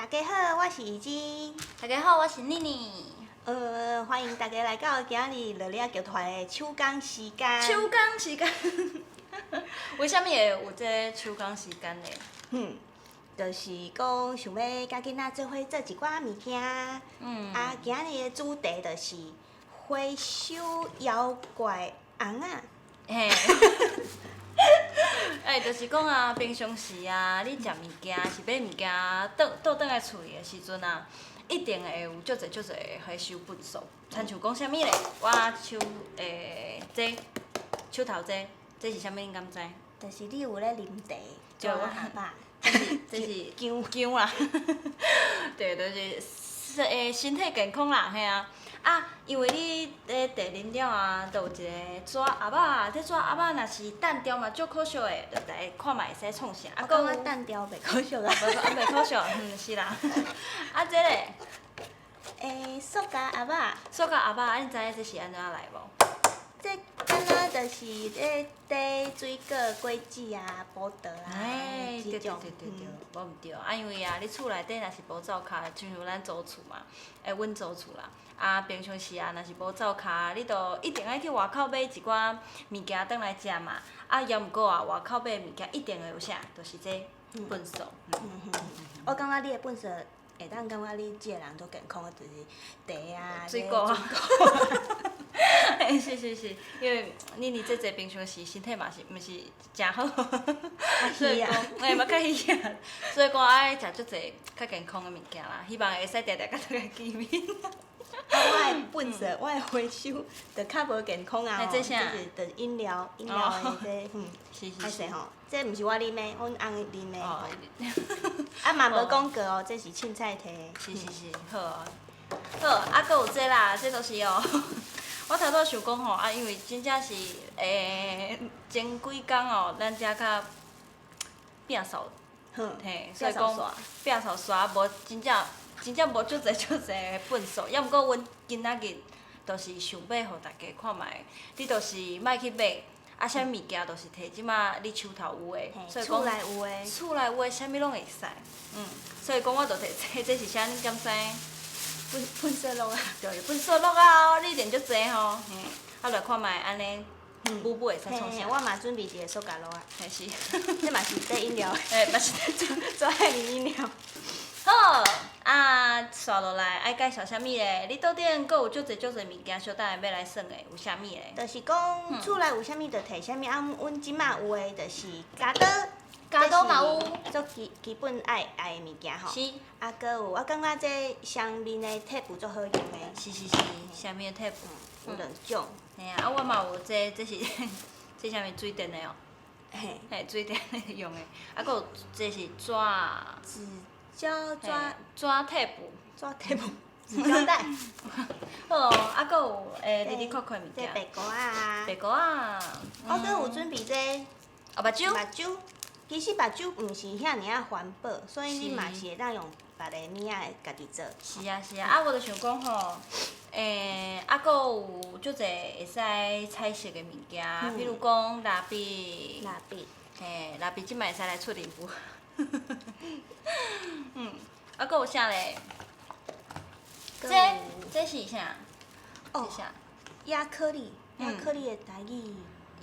大家好，我是怡晶。大家好，我是妮妮。歡迎大家來到今日樂理仔劇團的手工時間。手工時間，為啥物會有這個手工時間呢？就是講想欲佮囡仔做伙做一寡物件。啊，今日的主題就是回收妖怪尪仔。嘿。欸，就是講啊，平常時啊，你食物件是買物件，倒轉來厝裡的時陣啊，一定會有足濟足濟回收糞埽。親像講啥物咧？我手這手頭這，這是啥物？你敢知？就是你有咧啉茶，對，我阿爸。這是薑薑啦，對，就是身體健康啦，嘿啊。啊，因為你咧茶啉了啊，就有一個紙盒仔，這紙盒仔若是擲掉嘛，足可惜的，就來看覓會使創啥。啊，閣有擲掉袂可惜啊。無啊，袂可惜，是啦。啊，這咧？塑膠盒仔。塑膠盒仔，啊，你知影這是按怎來無？這敢若就是咧缀水果、果子啊、葡萄啊，對對對對對，無毋對。啊，因為啊，你厝內底若是無灶跤，親像咱租厝嘛，欸，阮租厝啦。啊，平常時啊，若是無灶跤，你就一定愛去外口買一寡物件轉來食嘛。啊，猶毋過啊，外口買的物件一定會有啥，就是這糞埽。我感覺你的糞埽會當感覺你這个人足健康的，就是茶啊、水果啊。是是是，因為妮妮姐姐平常時身體嘛是毋是誠好，所以講，欸嘛較虛啊，所以講愛食足濟較健康的物件啦，希望會使定定佮大家見面。啊，我的糞埽，我的回收就較無健康啊吼，這是就飲料，飲料的這，歹勢吼，這毋是我啉的，阮翁啉的。啊嘛無廣告哦，這是凊彩提的。是是是，好啊。好，啊，閣有這啦，這就是哦。我頭拄想講吼，啊，因為真正是前幾工哦，咱遮較摒掃，嘿，所以講摒掃煞無真正真正無足濟足濟糞埽，猶毋過阮今仔日就是想欲予大家看覓，你就是莫去買，啊，啥物物件就是提這馬你手頭有的，所以講厝內有的，厝內有的啥物攏會使，所以講我就提這，這是啥？你敢知？糞糞埽啊，對，糞埽橐啊，你一定足濟吼，嘿，啊來看覓按呢，母母會使創啥？我嘛準備一個塑膠橐仔，嘿是，這嘛是綴飲料，欸，嘛是做愛啉飲料。好，啊，紲落來愛介紹啥物咧？你桌頂閣有足濟足濟物件，小等下欲來耍的，有啥物咧？就是講厝內有啥物就提啥物，啊，阮這馬有的就是鉸刀。鉸刀嘛有，足基基本愛愛的物件吼。是。啊，閣有，我感覺這雙面的貼布足好用的。是是是，雙面的貼布有兩種。嘿啊，啊我嘛有這，這是這啥物水電的哦？嘿。嘿，水電的用的，啊，閣有這是紙。紙膠紙。紙貼布。紙貼布。紙膠帶。好，啊，閣有哩哩扣扣的物件。這白膏仔。白膏仔。我閣有準備這。哦，目睭。目睭。其實目睭毋是遐爾仔環保，所以你嘛是會當用別个物仔家己做。是啊是啊，啊我就想講吼，啊，閣有足濟會使彩色的物件，比如講蠟筆。蠟筆。嘿，蠟筆這擺會使來出任務。啊，閣有啥咧？這這是啥？哦，亞克力，亞克力的台語。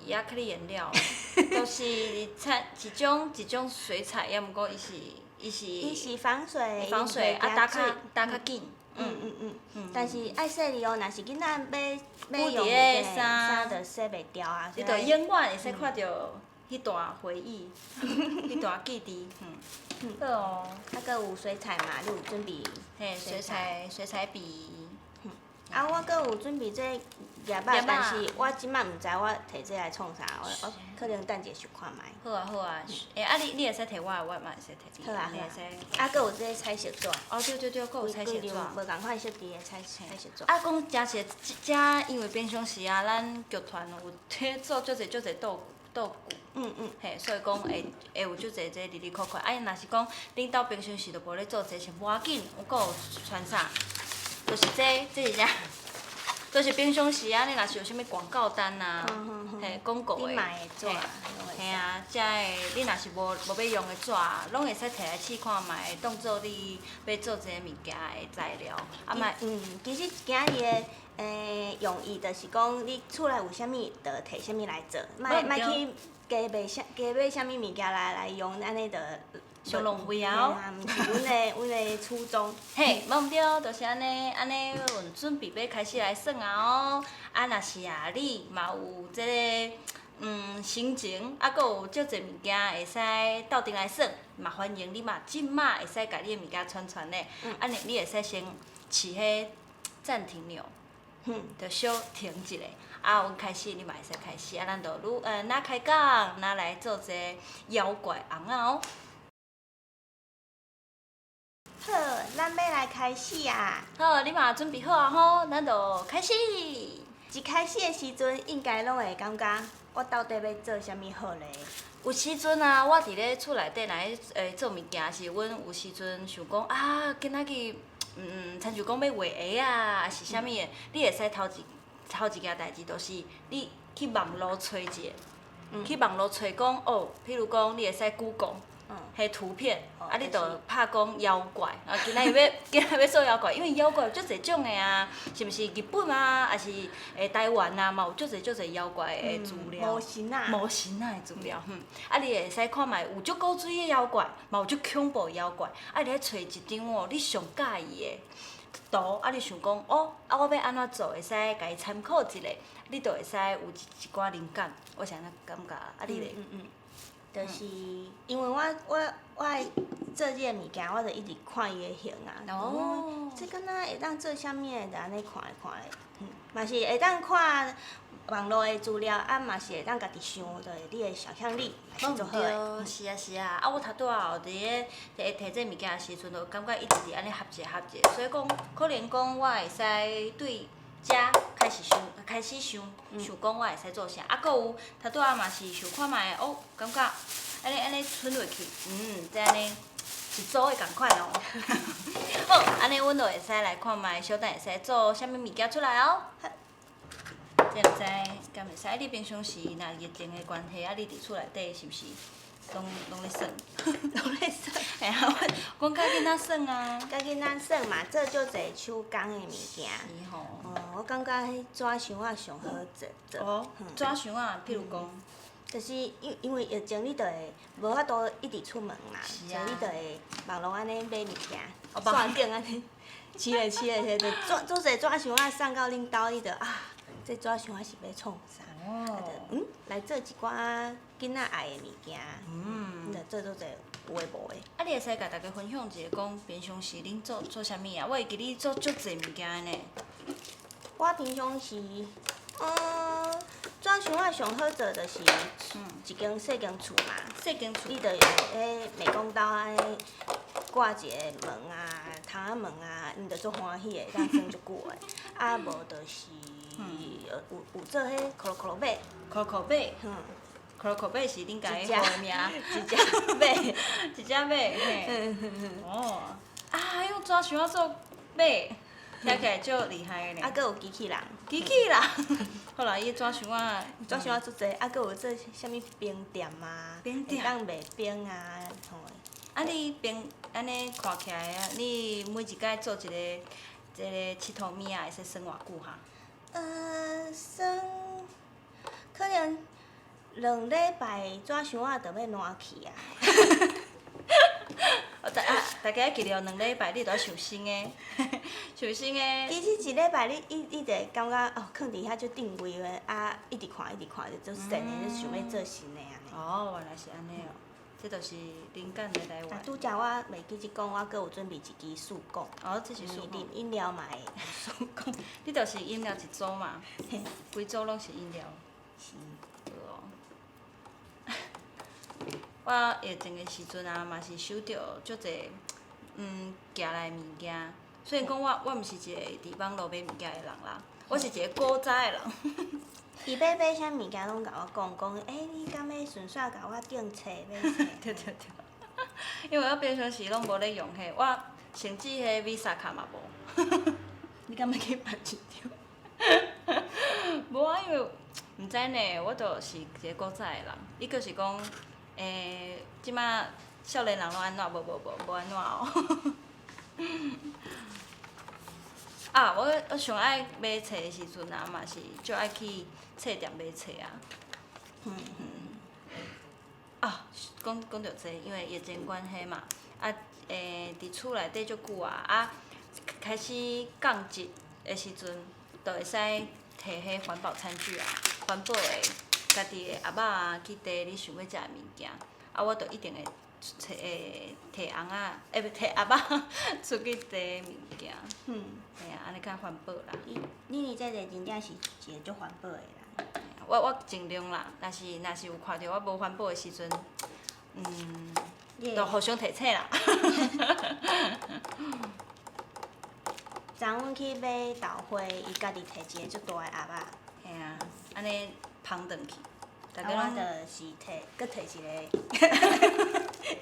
亞克力顏料，就是彩一種一種水彩，猶毋過伊是伊是。伊是防水，防水啊，打較打較緊。但是愛細膩哦，若是囡仔欲用的衫，就洗袂掉啊。你就永遠會使看著彼段回憶，彼段記憶。好哦。啊，閣有水彩嘛？你有準備？嘿，水彩水彩筆。啊，我閣有準備這夾仔，但是我這擺毋知我提這來創啥，我可能等一下想看覓。好啊好啊，欸啊你會使提我的，我嘛會使提你。好啊你會使。啊，閣有這彩色紙。哦對對對，閣有彩色紙。無仝款設計的彩彩色紙。啊，講誠實，遮因為平常時啊，咱劇團有咧做足濟足濟道道具。嘿，所以講會有足濟這哩哩扣扣。啊，若是講恁兜平常時就無咧做這，是無要緊，有閣有傳啥？就是這，這是啥？就是平常時啊，你若是有啥物廣告單啊，嘿，廣告的，你買的紙，嘿啊，遮的你若是無欲用的紙，攏會使摕來試看覓，當做你欲做這个物件的材料。啊嘛，其實今日的用意就是講，你厝內有啥物，就摕啥物來做，莫莫去加買啥加買啥物物件來用，按呢就傷浪費啊！毋是阮的初衷。嘿，無毋對，就是按呢，按呢，阮準備欲開始來耍啊哦。啊，若是啊，你嘛有這个心情，啊，閣有足濟物件會使鬥陣來耍，嘛歡迎你嘛，這馬會使共你的物件傳傳咧。按呢，你會使先試彼暫停鈕，就小停一下。啊，阮開始，你嘛會使開始。啊，咱就愈若開講，若來做這个妖怪尪仔哦。好，咱欲來開始啊！好，你嘛準備好啊吼，咱就開始。一開始的時陣，應該攏會感覺我到底欲做啥物好咧？有時陣啊，我佇咧厝內底若咧做物件時，阮有時陣想講啊，今仔日親像講欲畫畫啊，抑是啥物的，你會使頭一件代誌，就是你去網路揣一下，去網路揣講哦，譬如講你會使 Google。彼圖片，啊，你就拍講妖怪，啊，今仔日欲做妖怪，因為妖怪有足濟種的啊，是毋是日本啊，抑是台灣啊，嘛有足濟足濟妖怪的資料。模型啊。模型仔的資料，啊，你會使看覓有足古錐的妖怪，嘛有足恐怖的妖怪，啊，你愛揣一張哦，你上佮意的圖，啊，你想講哦，啊，我欲按怎做會使共伊參考一下，你就會使有一寡靈感，我是按呢感覺，啊，你咧？就是因為我愛做這个物件，我就一直看伊的形啊。這敢若會當做啥物的，就按呢看來看來，嘛是會當看網路的資料，啊嘛是會當家己想，就是你的想像力嘛是足好的。是啊是啊，啊我頭拄仔哦，佇咧摕這个物件的時陣，就感覺一直佇按呢合一下合一下，所以講可能講我會使對遮開始想，開始想，想講我會使做啥，啊，閣有頭拄仔嘛是想看覓哦，感覺按呢按呢伸落去，這按呢一組的仝款哦。好，按呢阮就會使來看覓，小等會使做啥物物件出來哦。這毋知敢會使？你平常時若疫情的關係，啊，你佇厝內底是毋是攏咧耍？攏咧耍。嘿啊，阮佮囡仔耍啊。佮囡仔耍嘛，做足濟手工的物件。是吼。哦，我感覺彼紙箱仔上好做做。哦，紙箱仔，譬如講。就是因為疫情，你就會無法度一直出門嘛，所以你就會網路按呢買物件，線頂按呢，飼咧飼咧，就紙做濟紙箱仔送到恁兜，你就啊，這紙箱仔是欲創啥？啊，就來做一寡囡仔愛的物件，就做做濟有的無的。啊，你會使共大家分享一下，講平常時恁做做啥物啊？我會記你做足濟物件的呢。我平常時，紙箱仔上好做就是一間細間厝嘛，細間厝，你就用彼美工刀按呢掛一个門啊、窗仔門啊，𪜶就足歡喜的，會當耍足久的。啊，無就是有做彼箍箍馬，箍箍馬，箍箍馬是恁家的號名，一隻馬，一隻馬，嘿。哦，啊，用紙箱仔做馬，聽起來足厲害的呢。啊，閣有機器人。機器人，好啦，伊紙箱仔，紙箱仔足濟，啊，閣有做啥物冰店啊，冰店，會當賣冰啊，吼。啊，你冰按呢看起來啊，你每一擺做一个這个𨑨迌物仔，會使耍偌久哈？耍可能2禮拜紙箱仔就欲爛去啊。大家記著2禮拜你著愛想新的，想新的。其實一禮拜你就會感覺哦，囥佇遐足定位的啊，一直看一直看，就足神的，就想欲做新的按呢。哦，原來是按呢哦，這就是靈感的來源。啊，拄才我袂記得講，我閣有準備一支試管。哦，這是試管。啉飲料嘛會試管。你就是飲料一組嘛？規組攏是飲料。是。對哦。我疫情的時陣啊，嘛是收著足濟寄來的物件。雖然講我毋是一個佇網路買物件的人啦，我是一個古早的人。伊欲買啥物件攏共我講，講欸，你敢欲順紲共我訂冊買冊？對對對。因為我平常時攏無咧用彼，我甚至彼 Visa 卡嘛無。你敢欲去辦一張？無啊，因為毋知呢，我就是一个古早的人。伊閣是講，這馬少年人攏按怎？無無無，無按怎哦。啊，我上愛買冊的時陣啊，嘛是足愛去冊店買冊啊。啊，講講著這，因為疫情關係嘛，啊，佇厝內底足久啊，啊，開始降級的時陣，就會使摕彼環保餐具啊，環保的家己的盒仔啊，去提你想欲食的物件，啊，我就一定會揣摕尪仔，欸，毋摕盒仔出去提物件。嘿啊，按呢較環保啦。你這個真正是一个足環保的人。我盡量啦，若是有看著我無環保的時陣，就互相提醒啦。昨阮去買豆花，伊家己提一个足大的盒仔。嘿啊，按呢捧轉去。啊，我就是提，閣提一个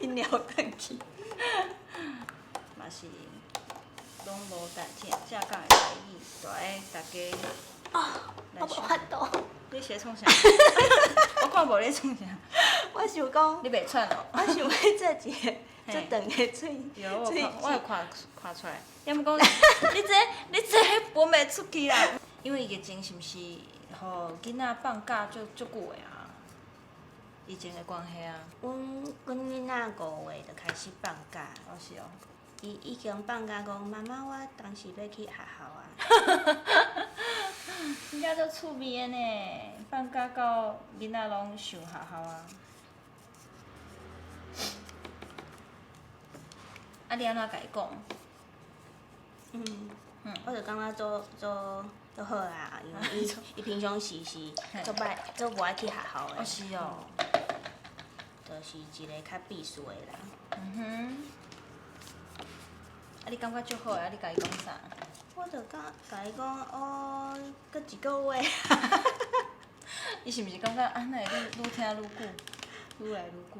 飲料轉去。嘛是攏無代志，正港的台語，就愛大家。哦，我無法度。你是咧創啥？我看無咧創啥。我想講。你袂喘哦？我想欲做一个足長的喙。有，我有看看出來。抑毋過你這分袂出去啦。因為疫情是毋是，予囡仔放假足足久的啊？疫情的關係啊。阮囡仔5月就開始放假。哦，是哦。伊已經放假講，媽媽，我當時欲去學校啊。真正足趣味的呢，放假到囡仔攏想學校啊。啊，你按怎共伊講？我就感覺做做做好啊，因為伊平常時是足歹足無愛去學校的。哦，是哦。就是一個較避暑的人。啊，你感覺足好的，啊，你共伊講啥？我就講，共伊講，哦，閣一個月。伊是毋是感覺啊？哪會愈聽愈久，愈來愈久？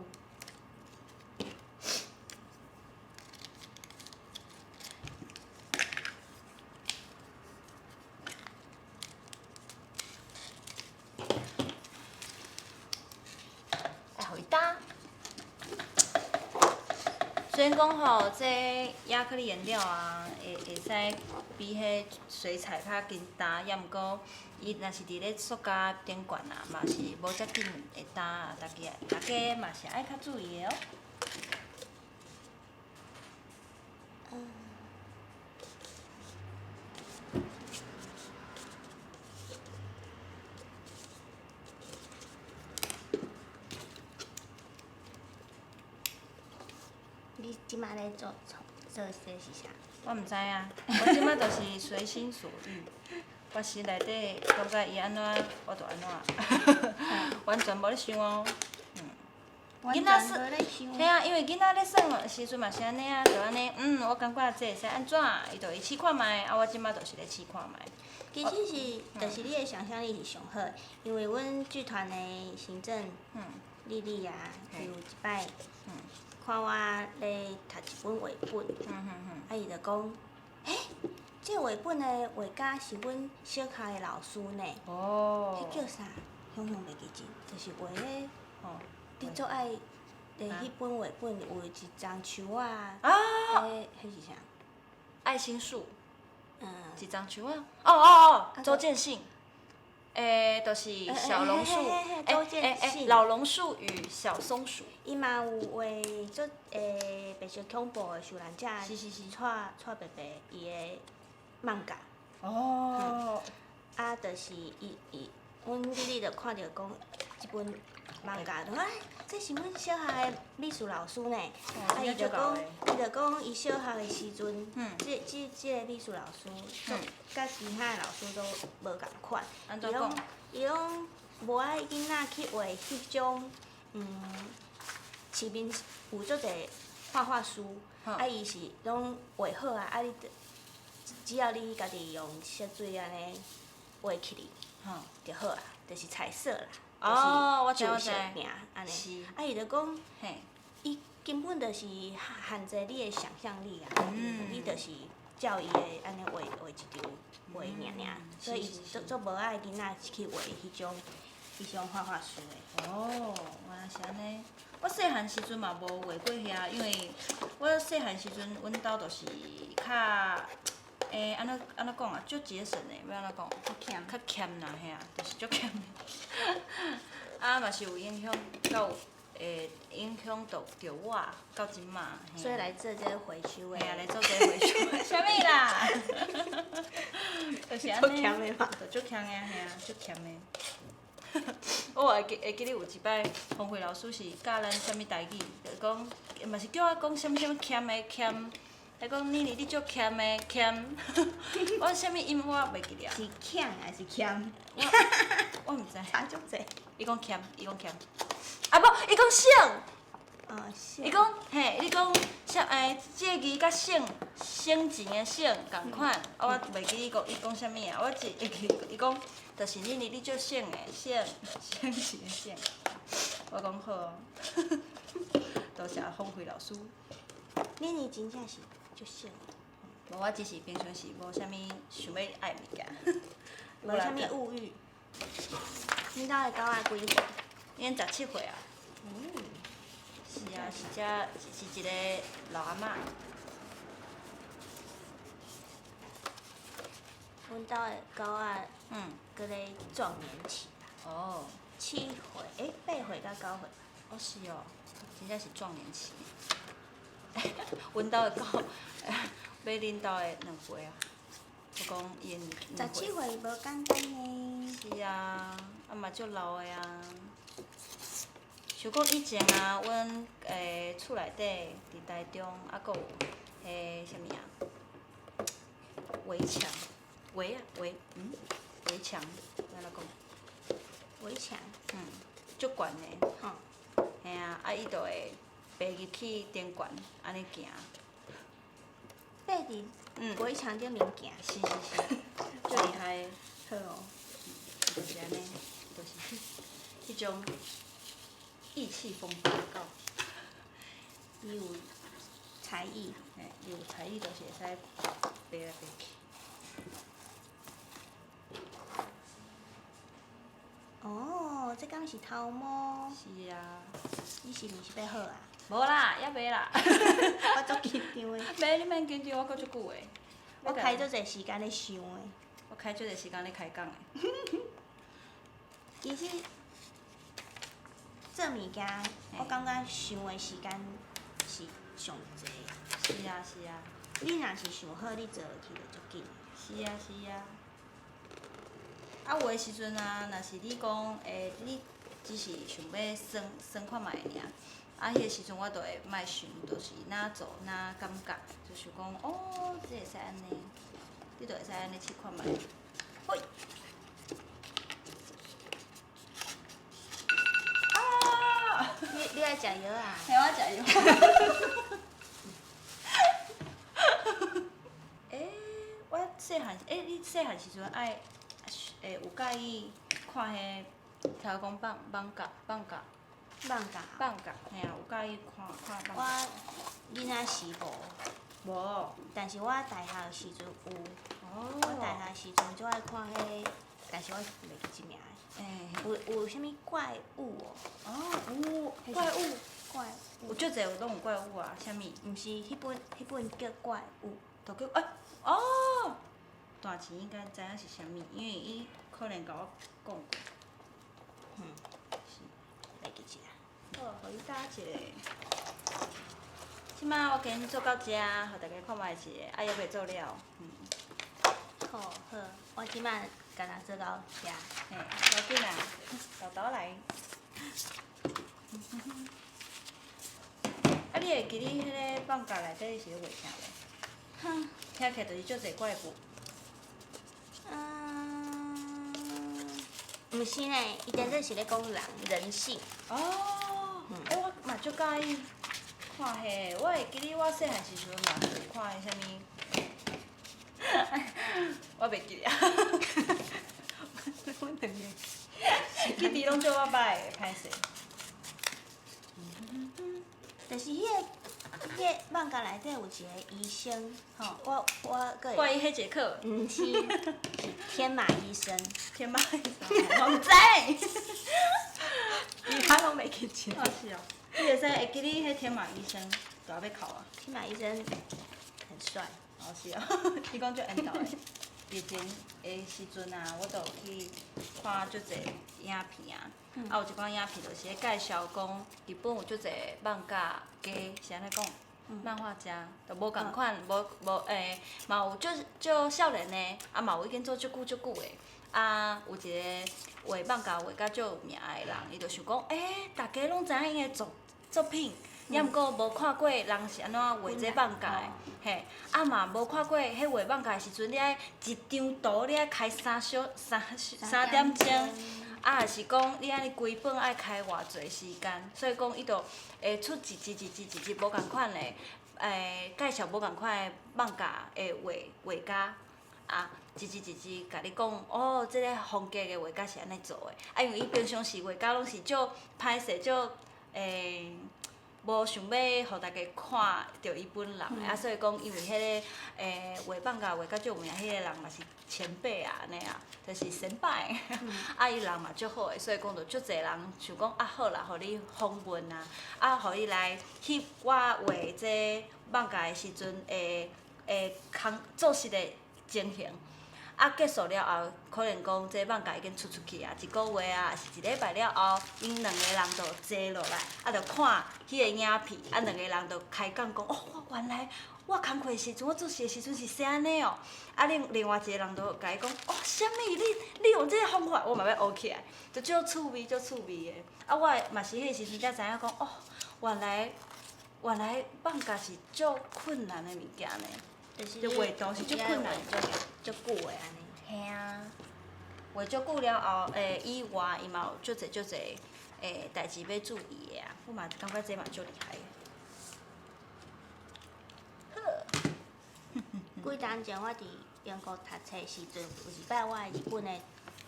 來，予伊焦。雖然講吼，這亞克力顏料啊，會使比彼水彩較緊焦，抑毋過伊若是佇咧塑膠頂懸啊，嘛是無遮緊會焦啊。大家嘛是愛較注意的哦。你這馬咧做創做這是啥？我毋知啊，我這馬就是隨心所欲，我心內底感覺伊按怎，我就按怎，完全無咧想哦。完全無咧想。嘿啊，因為囡仔咧耍的時陣嘛是按呢啊，就按呢，我感覺這會使按怎，伊就會試看覓，啊，我這馬就是咧試看覓。其實是，就是你的想像力是上好的，因為阮劇團的行政麗麗啊，伊有一擺看我咧讀一本繪本，啊，伊就講，欸，這繪本的畫家是阮小學的老師呢。哦。彼叫啥？雄雄袂記得，就是畫彼，你足愛的彼本繪本有一叢樹仔，彼是啥？愛心樹。一叢樹仔。哦哦哦，周建信。就是小榕樹，老榕樹與小松鼠。伊嘛有畫做白色恐怖的受難者，蔡伯伯伊的漫畫。哦。啊，就是伊伊，阮弟弟就看著講，這本漫畫，就講這是阮小學的美術老師呢。啊，伊就講，伊就講，伊小學的時陣，這個美術老師，佮其他的老師都無仝款。伊攏無愛囡仔去畫彼種，市面有足濟畫畫書，啊，伊是攏畫好啊，啊，你只要你家己用色水按呢畫起來，就好啊，就是彩色啦。哦，我知我知。按呢，啊，伊就講，伊根本就是限制你的想像力啊，你就是照伊的按呢畫畫一張畫爾爾，所以伊足足無愛囡仔去畫彼種畫畫書的。哦，原來是按呢。我細漢時陣嘛無畫過遐，因為我細漢時陣，阮兜就是較，欸，按怎按怎講啊？足節省的，欲按怎講？較儉。較儉啦，嘿啊，就是足儉。啊，嘛是有影響到，會影響到著我到這馬。所以來做這個回收的。嘿啊，來做這個回收的。啥物啦？就是按呢。足儉的嘛。就足儉的，嘿啊，足儉的。我會記得有一擺，馮慧老師是教咱啥物台語，就講嘛是叫我講啥物啥物儉的儉，伊講妮妮你足儉的儉，我啥物音我袂記得啊。是俭還是儉？我毋知。差足濟。伊講儉，伊講儉。啊無，伊講省。哦，省。伊講嘿，你講啥？欸，這個字佮省省錢的省仝款，啊，我袂記伊講伊講啥物啊，我只會記伊講，就是妮妮你足省的，省省錢的省。我講好哦，多謝馮慧老師。妮妮真正是足省。無，我只是平常時無啥物想欲愛物件。無啥物物欲。你兜的狗仔幾歲？已經17歲啊。嗯。是啊，是遮是一個老阿嬤。阮兜的狗仔，閣咧壯年期吧。哦。7歲，欸，8歲到9歲。哦，是哦，真正是壯年期。阮兜的狗，欲恁兜的2倍啊！我講伊的17歲無簡單呢。是啊，啊嘛足老的啊。想講以前啊，阮厝內底佇台中，啊，閣有彼啥物啊？圍牆，圍啊圍，嗯，圍牆，按怎講？圍牆。嗯，足懸的。吼。嘿啊，啊伊就會爬入去頂懸，按呢行。爬佇圍牆頂面行。是是是，足厲害的。好哦。就是按呢，就是彼種意氣風發的狗。伊有才藝。嘿，伊有才藝，就是會使爬來爬去。哦，這敢是頭毛？是啊。你是毋是欲好啊？無啦，猶未啦。我足緊張的。袂，你免緊張，我閣足久的。我開足濟時間咧想的。我開足濟時間咧開講的。其實做物件，我感覺想的時間是上濟。是啊，是啊。你若是想好，你做落去就足緊。是啊，是啊。啊，有的時陣啊，若是你講，欸，你只是想欲算算看覓爾，啊，彼個時陣我就會莫想，就是哪做哪感覺，就想講，哦，這會使按呢，你就會使按呢試看覓。嘿。啊！你愛食藥啊？嘿，我食藥。欸，我細漢，欸，你細漢時陣愛，欸，有佮意看彼，聽講放放假放假。放假。放假，嘿啊，有佮意看看放我囡仔時無。無。但是我大學時陣有。哦。我大學時陣足愛看彼個，但是我袂記這名的。欸。有啥物怪物哦？哦，有怪物。怪物。有足濟有攏有怪物啊，啥物？毋是，彼本叫怪物。就叫欸哦，大錢應該知影是啥物，因為伊可能共我講過。嗯，是，袂記得啊。好，予你打一个。這擺我今日做到遮，予大家看覓一下，啊，猶未做了。嗯。好，好，我這擺干焦做到遮。嘿，要緊啊，豆豆來。啊，你會記你彼个放假內底是咧畫啥無？哼。聽起來就是足濟怪物。嗯，毋是呢，伊當做是咧講人人性。哦，欸，我嘛足佮意看彼个，我會記得我細漢時陣嘛是有看彼啥物，我袂記得啊。阮兩個記憶攏做我歹的，歹勢。就是彼個彼个艋舺內底有一个醫生，我閣掛伊彼節課。毋是，是天馬醫生。天馬醫生，我毋知。其他攏袂記得。哦，是哦。你會使會記你彼天馬醫生大欲哭啊？天馬醫生很帥。哦，是哦，伊講足緣投的。疫情的時陣啊，我就有去看足濟影片啊，啊有一寡影片就是咧介紹講，日本有足濟漫畫家，是按呢講？漫畫家，就無仝款，無無欸，嘛有足足少年的，啊嘛有已經做足久足久的。啊，有一個畫漫畫畫甲足有名的人，伊就想講，欸，逐家攏知影伊的作品，抑毋過無看過人是按怎畫這漫畫的，嘿，啊嘛無看過彼畫漫畫的時陣，你愛一張圖你愛開三小三三點鐘，啊，抑是講你按呢規本愛開偌濟時間，所以講伊就會出一集一集一集無仝款的，介紹無仝款的漫畫的畫畫家，啊，一集一集共你講，哦，這個風格的畫家是按呢做的，啊，因為伊平常時畫家攏是足歹勢，足欸。無想欲予大家看著伊本人，啊，所以講因為彼个畫漫畫畫甲足有名，彼个人嘛是前輩啊，按呢啊，就是先輩，啊，伊人嘛足好的，所以講就足濟人想講啊，好啦，予你訪問啊，啊，予伊來翕我畫這漫畫的時陣會會工做事的情形。啊，結束了後，可能講這漫畫已經出出去啊，一個月啊，抑是一禮拜了後，𪜶兩個人就坐落來，啊，就看彼個影片，啊，兩個人就開講講，哦，我原來我工課的時陣，我做事的時陣是啥按呢哦，啊，另外一個人就共伊講，哦，啥物？你用這個方法，我嘛欲學起來，就足趣味，足趣味的。啊，我嘛是彼個時陣才知影講，哦，原來漫畫是足困難的物件呢。就是畫圖是足困難，足久的按呢。嘿啊，畫足久了後，以外伊嘛有足濟足濟代誌欲注意的啊。我嘛感覺這嘛足厲害的。好。幾冬前我佇英國讀冊時陣，有一擺我的日本的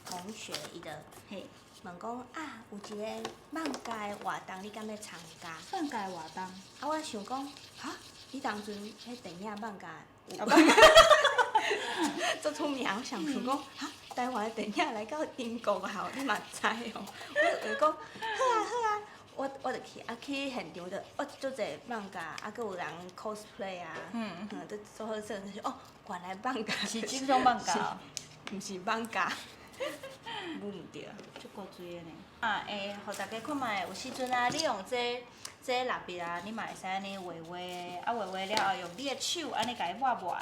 同學，伊就問講啊，有一个漫畫的活動，你敢欲參加？漫畫的活動。啊，我想講，哈，彼當陣彼電影漫畫有足出名，我想想講，哈，台灣的電影來到英國啊，你嘛知哦。我就講，好啊好啊，我就去，啊去現場就，哦，足濟漫畫，啊，閣有人 cosplay 啊，都做好耍，就是哦，原來漫畫是這種漫畫，毋是漫畫，無毋對，足古錐的呢。啊，會，予大家看覓，有時陣啊，你用這蠟筆啊，你嘛會使按呢畫畫，啊畫畫了後，用你的手按呢共伊抹抹，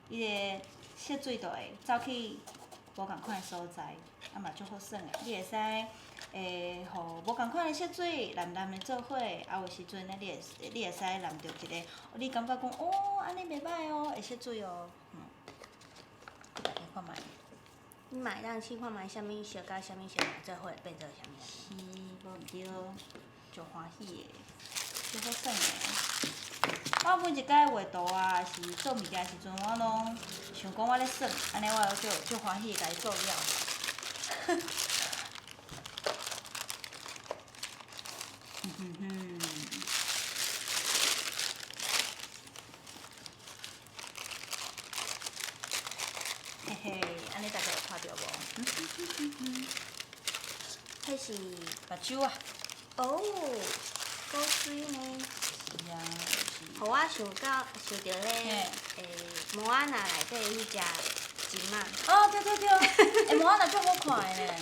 伊个色水就會走去無仝款的所在，啊嘛足好耍的。你會使予無仝款的色水藍藍的做伙，啊有時陣咧，你會使染著一个，你感覺講哦，按呢袂䆀哦，的色水哦，大家看覓。你嘛會當試看覓啥物色佮啥物色做伙變做啥物？是，無毋對，足歡喜的，足好耍的。我每一擺畫圖啊，是做物件的時陣，我攏想講我咧耍，按呢我就足歡喜共伊做了。哼哼。嘿嘿，按呢大家有看著無？彼是目睭啊！哦，夠媠呢。是啊，予我想到想著彼摩安娜內底彼隻鯨仔。哦，對對對，欸，摩安娜足好看的呢，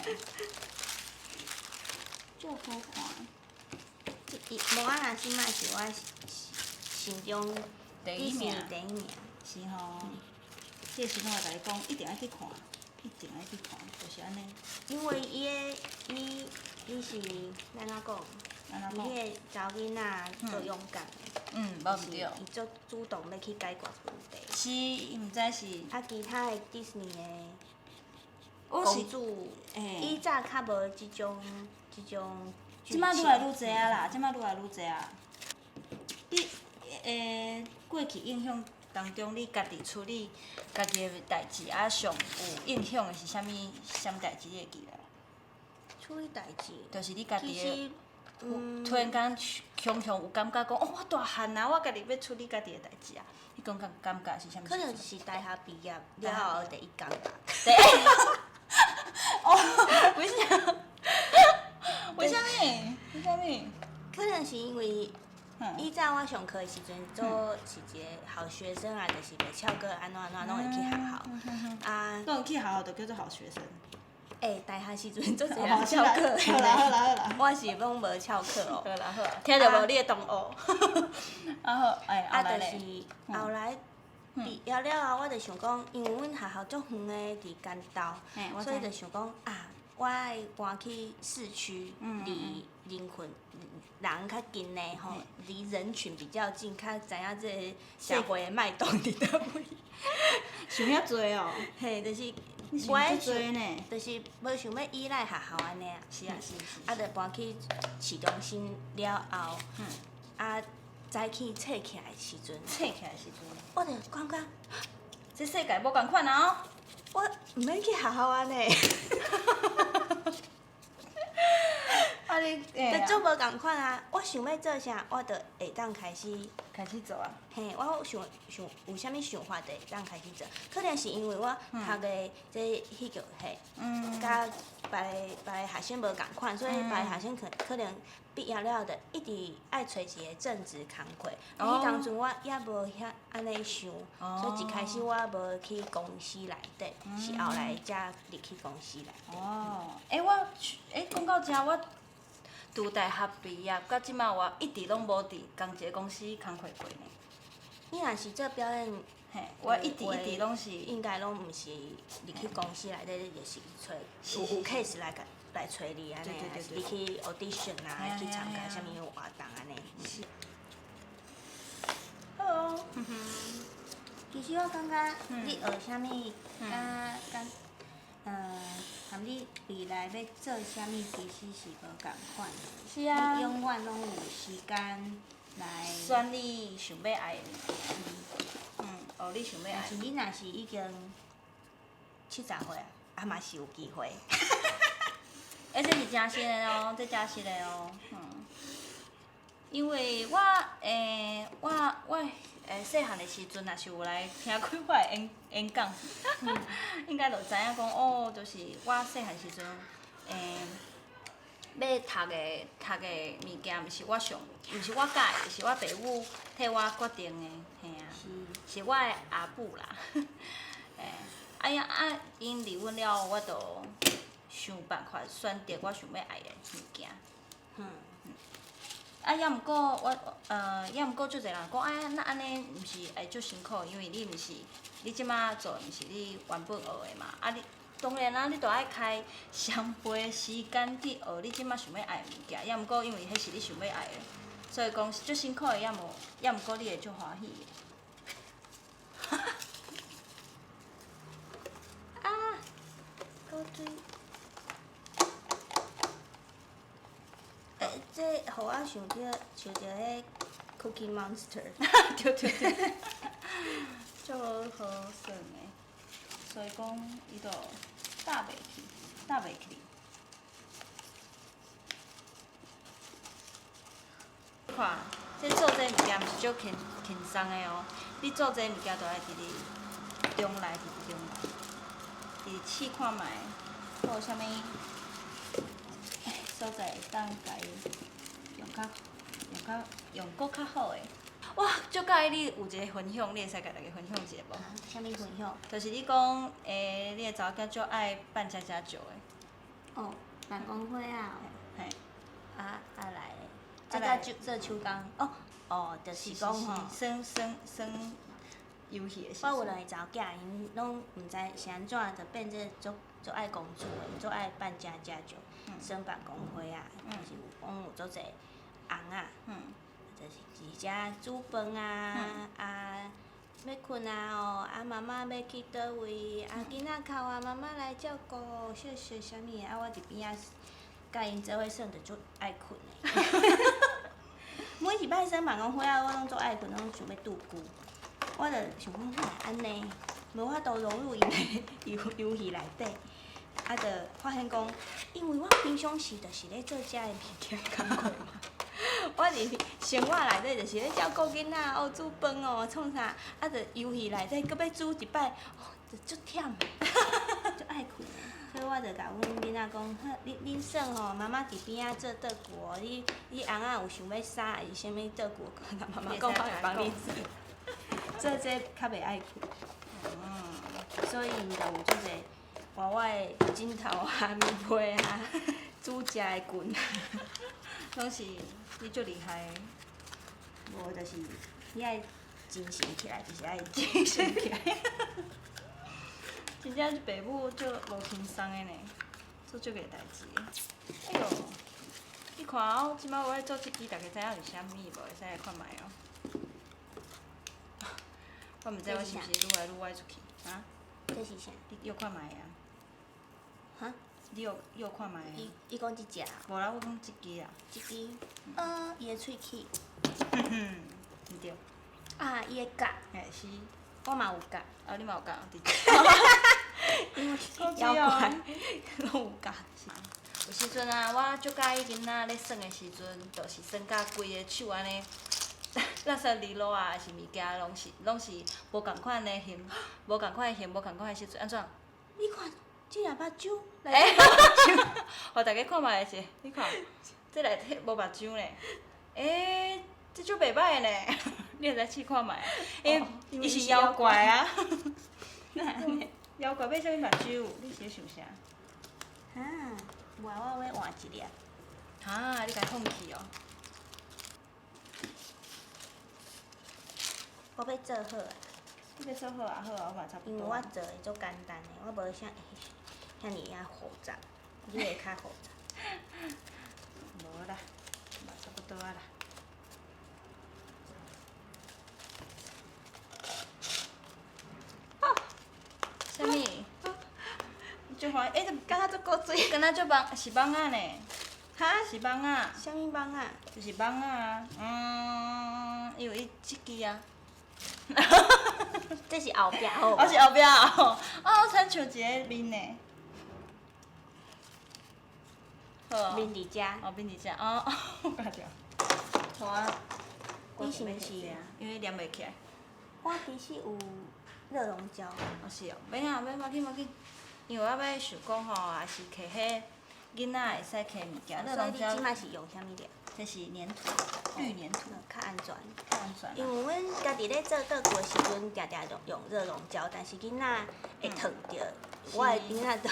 足好看。伊摩安娜這擺是我心中第一名，第一名。是吼，這個時陣我共你講，一定愛去看，一定愛去看，就是按呢。因為伊的伊伊是按怎講？按怎講？伊彼个查某囡仔足勇敢的。無毋對。伊足主動欲去解決問題。是，伊毋知是。啊，其他的迪士尼的公主，以早較無這種。這擺愈來愈濟啊啦，這擺愈來愈濟啊。你過去影響當中，你家己處理家己的代誌啊，上有影響的是啥物？啥物代誌你會記得？處理代誌。就是你家己的。其實突然間雄雄有感覺講，哦，我大漢啊，我家己欲處理家己的代誌啊，彼種感感覺是啥物？可能是大學畢業了後第一工吧。對。哦，為啥？為啥物？為啥物？可能是因為以前我上課的時陣，做是一個好學生啊，就是袂翹課，按怎按怎攏會去學校。啊。攏會去學校就叫做好學生。欸，大學時陣足濟人翹課好啦好啦好啦。我是攏無翹課哦。好啦好啦，聽著無你的同學。啊好，欸，啊，就是後來畢業了後，我就想講，因為阮學校足遠的，佇關鬥，所以就想講啊，我愛搬去市區，離人群人較近的吼，離人群比較近，較知影這个社會的脈動佇佗位。想遐濟哦。嘿，就是。無愛想，就是無想欲依賴學校按呢啊。是啊是是。啊，就搬去市中心了後，啊，早起醒起來的時陣，醒起來時陣，我就感覺這世界無仝款啊哦。我毋免去學校按呢。啊你，就足無仝款啊！我想欲做啥，我就會當開始。開始做啊！嘿，我想想有啥物想法，就會當開始做。可能是因為我讀的這戲劇系，佮別个別个學生無仝款，所以別个學生可可能畢業了後就一直愛揣一个正職工課。啊，彼當陣我猶無遐按呢想，所以一開始我無去公司內底，是後來才入去公司內底。哦，欸，我欸講到遮我。自大學畢業到這馬，我一直攏無佇仝一个公司工課過呢。你若是做表演，嘿，我一直一直攏是，應該攏毋是入去公司內底，你就是揣有有 case 來共來揣你按呢，還是你去 audition 啊，去參加啥物活動按呢。是。好哦。其實我感覺你學啥物，佮佮。含你未來欲做啥物，其實是無仝款。是啊。你永遠攏有時間來。選你想欲愛的物件。學你想欲愛。但是你若是已經70歲啊，啊嘛是有機會。欸，這是真實的哦，這真實的哦，嗯。因為我，欸，我我欸細漢的時陣，若是有來聽過我的演演講，應該就知影講哦，就是我細漢時陣，欸，欲讀的讀的物件，毋是我想，毋是我佮意，是我爸母替我決定的，嘿啊，是我的阿母啦，欸，啊呀啊，𪜶離阮了後，我就想辦法選擇我想欲愛的物件。啊，抑毋過我，抑毋過足濟人講，啊，那按呢毋是會足辛苦，因為你毋是，你這馬做的毋是你原本學的嘛，啊你當然啊，你著愛開雙倍時間去學你這馬想欲愛的物件，抑毋過因為彼是你想欲愛的，所以講足辛苦的，抑無，抑毋過你會足歡喜的。啊，古錐。欸，這予我想著想著彼 Cookie Monster。對對對，足好耍的，所以講伊就搭袂去，搭袂去。看，這做這物件毋是足輕輕鬆的哦，你做這物件都愛佇佇中內，佇佇中內，佇試看覓，看有啥物所在會當共伊用較用較用閣較好的。哇，足佮意你有一个分享，你會使共大家分享一下無？啥物分享？就是你講，欸，你的查某囝足愛扮家家酒的。哦，辦公會啊。嘿。啊啊來，這個做做手工哦哦，就是講吼，耍耍耍遊戲的時。我有兩个查某囝，𪜶攏毋知是按怎，就變做足足愛公主的，足愛扮家家酒，耍辦公會啊，就是有講有足濟尪仔，就是佇遮煮飯啊，啊，欲睏啊哦，啊媽媽欲去佗位，啊囡仔哭啊，媽媽來照顧，小小啥物的，啊我佇邊仔佮𪜶做伙耍，就足愛睏的。每一擺耍辦公會啊，我攏足愛睏，攏想欲拄龜。我就想講，哪會按呢？無法度融入𪜶的遊遊戲內底。啊，就發現講，因為我平常時就是咧做遮的物件工課嘛，我佇生活內底就是咧照顧囡仔哦，煮飯哦，創啥，啊，就遊戲內底閣欲煮一擺，哦，就足忝的，足愛睏的。所以我就共阮囡仔講，好，恁恁耍吼，媽媽佇邊仔做桌具哦，你你翁仔有想欲啥，還是啥物桌具，共媽媽講，我會幫你做。做這較袂愛睏。所以𪜶就有足濟娃娃的枕頭啊、棉被啊、煮食的棍啊，攏是你足厲害的。無就是你愛精神起來，就是愛精神起來。真正是爸母足無輕鬆的呢，做足個代誌。哎喲，你看哦，這擺我咧做這支，大家知影是啥物無？會使來看覓哦。我毋知我是毋是愈來愈歪出去，啊？這是啥？你約看覓啊？哈？你約約看覓啊？伊伊講這隻？無啦，我講這支啦。這支，伊的喙齒。毋對。啊，伊的角。嘿，是。我嘛有角。啊，你嘛有角？因為妖怪攏有角。有時陣啊，我足佮意囡仔咧耍的時陣，就是耍甲規个手按呢，垃圾離落啊，還是物件，攏是攏是無仝款的形，無仝款的形，無仝款的時陣，按怎？你看，這粒目睭，欸，予大家看覓者，你看，這內底無目睭呢，欸，這足袂䆀的呢，你會使試看覓？欸，伊是妖怪啊！妖怪欲啥物目睭？你是咧想啥？哈，無啊，我欲換一粒。哈，你共放棄哦？我欲做好啊！你欲做好啊？好啊，我嘛差不多。因為我做的足簡單的，我無啥遐爾仔複雜，你的較複雜。無啦，嘛差不多啊啦。啊！啥物？足歡喜，欸，感覺足古錐。敢若足網是網仔呢？哈？是網仔。啥物網仔？就是網仔啊，嗯，因為伊這支啊。這是後壁好。哦，是後壁哦，啊，我親像一个面呢。好。面佇遮。哦，面佇遮，哦，我咬著。你是毋是？因為黏袂起來。我其實有熱熔膠。哦，是哦，免啊，免，無要緊，無要緊。因為我欲想講吼，也是摕彼囡仔會使摕物件，熱熔膠。所以你這擺是用啥物料？這是黏土，綠黏土，較安全。較安全。因為阮家己咧做桌具的時陣，定定用用熱熔膠，但是囡仔會燙著。我的囡仔就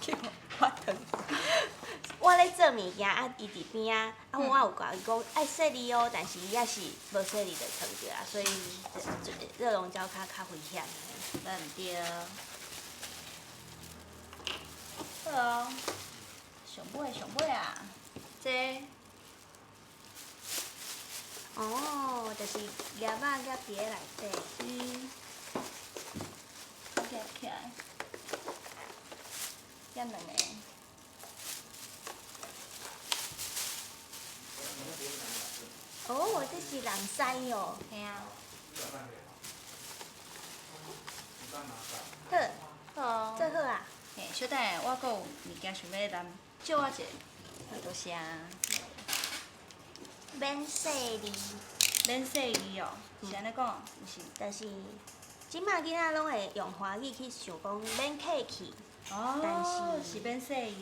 去予我燙。我咧做物件，啊，伊佇邊仔，啊，我有共伊講愛細膩哦，但是伊也是無細膩就燙著啊，所以熱熔膠較較危險。毋對。好哦，上尾上尾啊，這。哦，就是夾肉夾佇咧內底。是。夾起來。夾兩个。哦，這是人屎哦。嘿啊。好。好。做好啊。嘿，小等下，我閣有物件想欲來借我一下。多謝。免細膩。免細膩哦，是按呢講，毋是？就是，這擺囡仔攏會用華語去想講免客氣。哦。但是是免細膩。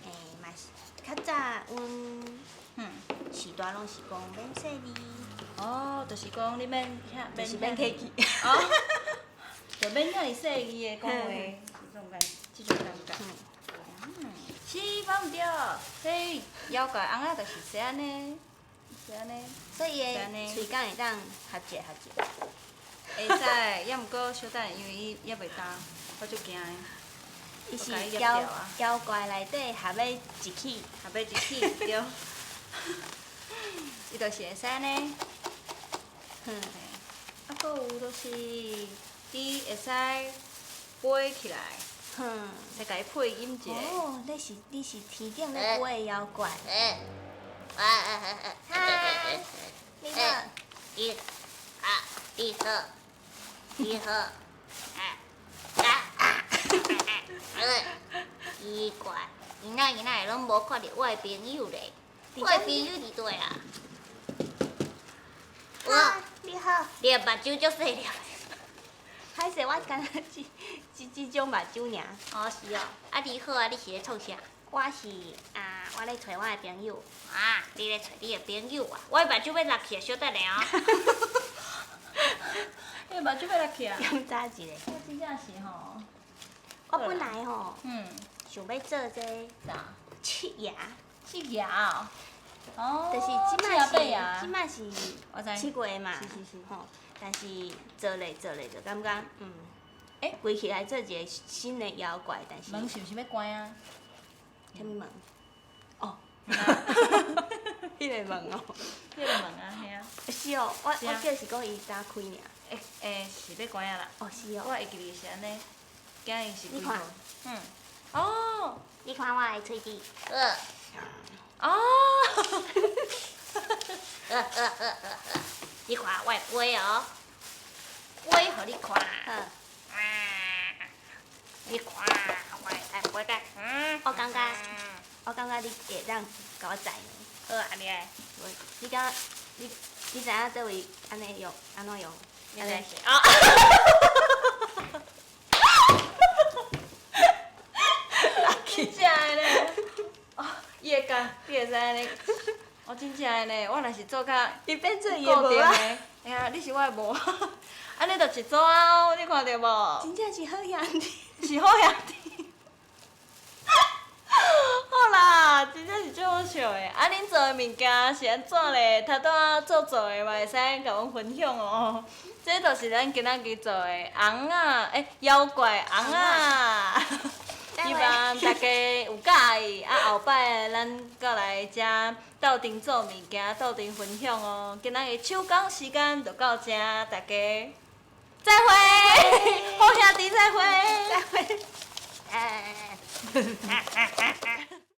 欸，嘛是，較早阮，序大攏是講免細膩。哦，就是講你免遐，就是免客氣。哦。就免遐爾細膩的講話，是這種感，這種感覺。是，無毋對，彼妖怪翁仔就是按呢，是按呢。所以伊的喙敢會當合一合一。會使，抑毋過小等下，因為伊猶袂焦，我足驚的。伊是妖妖怪內底合欲一起，合欲一起，對。伊就是會使按呢。啊，閣有就是，你會使飛起來，使共伊配音一下。哦，你是你是天頂咧飛的妖怪。嗨，你好。你好，你好，你好。奇怪，伊哪伊哪會攏無看著我的朋友咧？我的朋友佇佗啊？啊，你好。你的目睭足細粒。歹勢，我敢若這這這種目睭爾。哦，是哦。啊，你好啊，你是咧創啥？我是啊，我咧揣我的朋友。啊，你咧揣你的朋友啊？我的目睭欲落去啊，小等下哦。你的目睭欲落去啊？檢查一下。我真正是吼。我本來吼，想欲做這個啥？切牙。切牙哦。哦。就是這擺是，這擺是7月嘛。是是是。吼，但是做咧做咧就感覺，規起來做一個新的妖怪，但是。門是毋是欲關啊？啥物門？哦。彼個門哦。彼個門啊，嘿啊。是哦，我叫是講伊早開爾。欸，是欲關啊啦。哦，是哦。我會記得是按呢，今日是幾號？你看。哦。你看我的喙齒。哦。你看我的杯哦，杯予你看。你看我的杯仔。我感覺你會當共我載呢。好啊，你來。你感覺你你知影佗位按呢用，按怎用？按呢。哦。真正的咧，哦，伊會共，你會使按呢？哦，真正的呢，我若是做較伊變做伊固定的，哎呀，你是我的無，按呢就一組啊，你看著無？真正是好兄弟，是好兄弟。好啦，真正是足好笑的。啊，恁做的物件是按怎咧？頭拄仔做做的嘛，會使共阮分享哦。這就是咱今仔日做的尪仔，欸，妖怪尪仔。希望大家有佮意，啊後擺咱閣來遮鬥陣做物件，鬥陣分享哦。今仔日手工時間就到這，大家再會，好兄弟再會。再會。